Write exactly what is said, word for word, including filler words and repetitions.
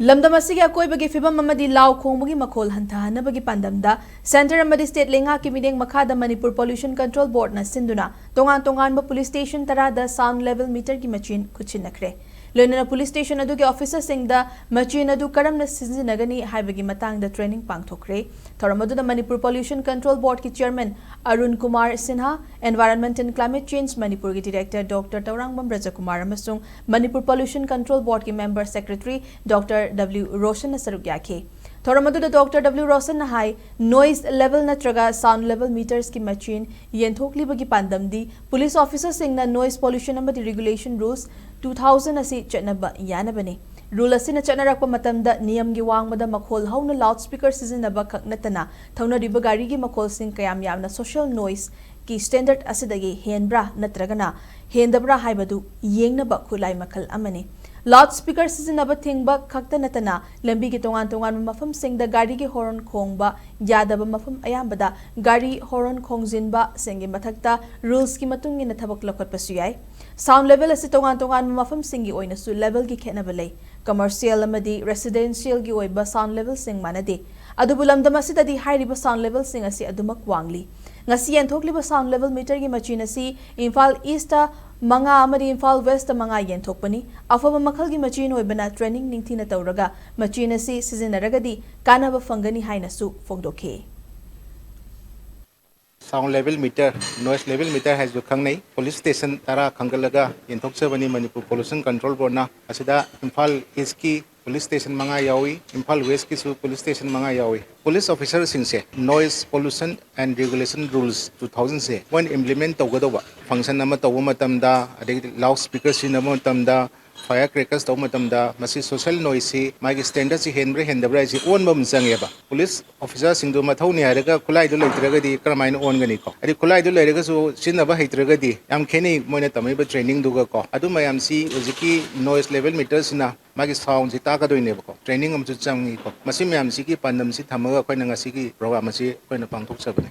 ꯂꯝꯗꯝ ꯑꯁꯤꯒꯤ ꯑꯀꯣꯏꯕꯒꯤ ꯐꯤꯕꯝ ꯑꯃꯗꯤ ꯂꯥꯎ ꯈꯣꯡꯕꯒꯤ ꯃꯈꯣꯜ ꯍꯟꯊꯍꯟꯅꯕꯒꯤ ꯄꯥꯟꯗꯝꯗ Centre ꯑꯃꯗꯤ State ꯂꯩꯉꯥꯛꯀꯤ ꯃꯤꯠꯌꯦꯡ ꯃꯈꯥꯗ Manipur Pollution Control Boardꯅ ꯁꯤꯟꯗꯨꯅ ꯇꯣꯉꯥꯟ ꯇꯣꯉꯥꯟꯕ police station ꯇꯔꯥꯗ sound level meterꯒꯤ ꯃꯆꯤꯟ ꯈꯨꯠꯁꯤꯟꯅꯈ꯭ꯔꯦ꯫ ꯂꯣꯏꯅꯅ police station ꯑꯗꯨꯒꯤ officerꯁꯤꯡꯗ ꯃꯆꯤꯟ ꯑꯗꯨ ꯀꯔꯝꯅ ꯁꯤꯖꯤꯟꯅꯒꯅꯤ ꯍꯥꯏꯕꯒꯤ ꯃꯇꯥꯡꯗ training ꯄꯥꯡꯊꯣꯛꯈ꯭ꯔꯦ꯫ ꯊꯧꯔꯝ ꯑꯗꯨꯗ Manipur Pollution Control Boardꯀꯤ Chairman Arun Kumar Sinha, Environment and Climate Change ꯃꯅꯤꯄꯨꯔꯒꯤ Director Doctor ꯇꯧꯔꯥꯡꯕꯝ ꯕ꯭ꯔꯖꯀꯨꯃꯥꯔ ꯑꯃꯁꯨꯡ Manipur Pollution Control Boardꯀꯤ Member Secretary Doctor W ꯔꯣꯁꯟꯅ ꯁꯔꯨꯛ ꯌꯥꯈꯤ꯫ ꯊꯧꯔꯝ ꯑꯗꯨꯗ Doctor W ꯔꯣꯁꯟꯅ ꯍꯥꯏ, noise level ꯅꯠꯇ꯭ꯔꯒ sound level metersꯀꯤ ꯃꯆꯤꯟ ꯌꯦꯟꯊꯣꯛꯂꯤꯕꯒꯤ ꯄꯥꯟꯗꯝꯗꯤ police officerꯁꯤꯡꯅ noise pollution ꯑꯃꯗꯤ regulation rules two thousand ꯑꯁꯤ ꯆꯠꯅꯕ ꯌꯥꯅꯕꯅꯤ꯫ Rule ꯑꯁꯤꯅ ꯆꯠꯅꯔꯛꯄ ꯃꯇꯝꯗ ꯅꯤꯌꯝꯒꯤ ꯋꯥꯡꯃꯗ ꯃꯈꯣꯜ ꯍꯧꯅ loudspeaker ꯁꯤꯖꯤꯟꯅꯕ ꯈꯛ ꯅꯠꯇꯅ ꯊꯧꯅꯔꯤꯕ ꯒꯥꯔꯤꯒꯤ ꯃꯈꯣꯜꯁꯤꯡ ꯀꯌꯥꯝ ꯌꯥꯝꯅ social noiseꯀꯤ standard ꯑꯁꯤꯗꯒꯤ ꯍꯦꯟꯕ꯭ꯔꯥ ꯅꯠꯇ꯭ꯔꯒꯅ ꯍꯦꯟꯗꯕ꯭ꯔꯥ ꯍꯥꯏꯕꯗꯨ ꯌꯦꯡꯅꯕ ꯈꯨꯠꯂꯥꯏ ꯃꯈꯜ ꯑꯃꯅꯤ꯫ Loudspeaker ꯁꯤꯖꯤꯟꯅꯕ ꯊꯤꯡꯕ ꯈꯛꯇ ꯅꯠꯇꯅ ꯂꯝꯕꯤꯒꯤ ꯇꯣꯉꯥꯟ ꯇꯣꯉꯥꯟꯕ ꯃꯐꯝꯁꯤꯡꯗ ꯒꯥꯔꯤꯒꯤ horn ꯈꯣꯡꯕ ꯌꯥꯗꯕ ꯃꯐꯝ ꯑꯌꯥꯝꯕꯗ ꯒꯥꯔꯤ horn ꯈꯣꯡꯖꯤꯟꯕꯁꯤꯡꯒꯤ ꯃꯊꯛꯇ rulesꯀꯤ ꯃꯇꯨꯡ ꯏꯟꯅ ꯊꯕꯛ ꯂꯧꯈꯠꯄꯁꯨ ꯌꯥꯏ꯫ Sound level ꯑꯁꯤ ꯇꯣꯉꯥꯟ ꯇꯣꯉꯥꯟꯕ ꯃꯐꯝꯁꯤꯡꯒꯤ ꯑꯣꯏꯅꯁꯨ levelꯒꯤ ꯈꯦꯠꯅꯕ ꯂꯩ꯫ Commercial ꯑꯃꯗꯤ residentialꯒꯤ ꯑꯣꯏꯕ sound levelꯁꯤꯡ ꯃꯥꯟꯅꯗꯦ꯫ ꯑꯗꯨꯕꯨ ꯂꯝꯗꯝ ꯑꯁꯤꯗꯗꯤ ꯍꯥꯏꯔꯤꯕ sound levelꯁꯤꯡ ꯑꯁꯤ ꯑꯗꯨꯃꯛ ꯋꯥꯡꯂꯤ꯫ ꯉꯁꯤ ꯌꯦꯟꯊꯣꯛꯂꯤꯕ sound level meterꯒꯤ ꯃꯆꯤꯟ ꯑꯁꯤ ꯏꯝꯐꯥꯜ Eastꯇ ꯃꯉꯥ ꯑꯃꯗꯤ ꯏꯝꯐꯥꯜ Westꯇ ꯃꯉꯥ ꯌꯦꯟꯊꯣꯛꯄꯅꯤ꯫ ꯑꯐꯕ ꯃꯈꯜꯒꯤ ꯃꯆꯤꯟ ꯑꯣꯏꯕꯅ training ꯅꯤꯡꯊꯤꯅ ꯇꯧꯔꯒ ꯃꯆꯤꯟ ꯑꯁꯤ ꯁꯤꯖꯤꯟꯅꯔꯒꯗꯤ ꯀꯥꯟꯅꯕ ꯐꯪꯒꯅꯤ ꯍꯥꯏꯅꯁꯨ ꯐꯣꯡꯗꯣꯛꯈꯤ꯫ Sound level meter, noise level meter ꯍꯥꯏꯁꯨ ꯈꯪꯅꯩ꯫ Police station ꯇꯔꯥ ꯈꯟꯒꯠꯂꯒ ꯌꯦꯟꯊꯣꯛꯆꯕꯅꯤ ꯃꯅꯤꯄꯨꯔ Pollution Control Boardꯅ꯫ ꯑꯁꯤꯗ ꯏꯝꯐꯥꯜ Eastꯀꯤ police station ꯃꯉꯥ ꯌꯥꯎꯏ, ꯏꯝꯐꯥꯜ Westꯀꯤꯁꯨ police station ꯃꯉꯥ ꯌꯥꯎꯏ꯫ Police officerꯁꯤꯡꯁꯦ noise pollution and regulation rules two thousandꯁꯦ ꯃꯣꯏꯅ implement ꯇꯧꯒꯗꯧꯕ꯫ Function ꯑꯃ ꯇꯧꯕ ꯃꯇꯝꯗ, ꯑꯗꯒꯤꯗꯤ loudspeaker ꯁꯤꯖꯤꯟꯅꯕ ꯃꯇꯝꯗ, fire crackers ꯇꯧꯕ ꯃꯇꯝꯗ ꯃꯁꯤ social noiseꯁꯤ ꯃꯥꯒꯤ standardꯁꯤ ꯍꯦꯟꯕ꯭ꯔꯥ ꯍꯦꯟꯗꯕ꯭ꯔꯥ ꯍꯥꯏꯁꯤ ꯑꯣꯟꯕ ꯑꯃ ꯆꯪꯉꯦꯕ꯫ Police officerꯁꯤꯡꯗꯨ ꯃꯊꯧꯅꯤ ꯍꯥꯏꯔꯒ ꯈꯨꯠꯂꯥꯏꯗꯨ ꯂꯩꯇ꯭ꯔꯒꯗꯤ ꯀꯔꯝꯍꯥꯏꯅ ꯑꯣꯟꯒꯅꯤꯀꯣ? ꯍꯥꯏꯗꯤ ꯈꯨꯠꯂꯥꯏꯗꯨ ꯂꯩꯔꯒꯁꯨ ꯁꯤꯖꯤꯟꯅꯕ ꯍꯩꯇ꯭ꯔꯒꯗꯤ ꯌꯥꯝ ꯈꯦꯠꯅꯩ ꯃꯣꯏꯅ ꯇꯝꯃꯛꯏꯕ trainingꯗꯨꯒꯀꯣ꯫ ꯑꯗꯨ ꯃꯌꯥꯝꯁꯤ ꯍꯧꯖꯤꯛꯀꯤ noise level meterꯁꯤꯅ ꯃꯥꯒꯤ soundꯁꯤ ꯇꯥꯛꯀꯗꯣꯏꯅꯦꯕꯀꯣ꯫ Training ꯑꯃꯁꯨ ꯆꯪꯉꯤꯀꯣ꯫ ꯃꯁꯤ ꯃꯌꯥꯝꯁꯤꯒꯤ ꯄꯥꯟꯗꯝꯁꯤ ꯊꯝꯃꯒ ꯑꯩꯈꯣꯏꯅ ꯉꯁꯤꯒꯤ program ꯑꯁꯤ ꯑꯩꯈꯣꯏꯅ ꯄꯥꯡꯊꯣꯛꯆꯕꯅꯤ꯫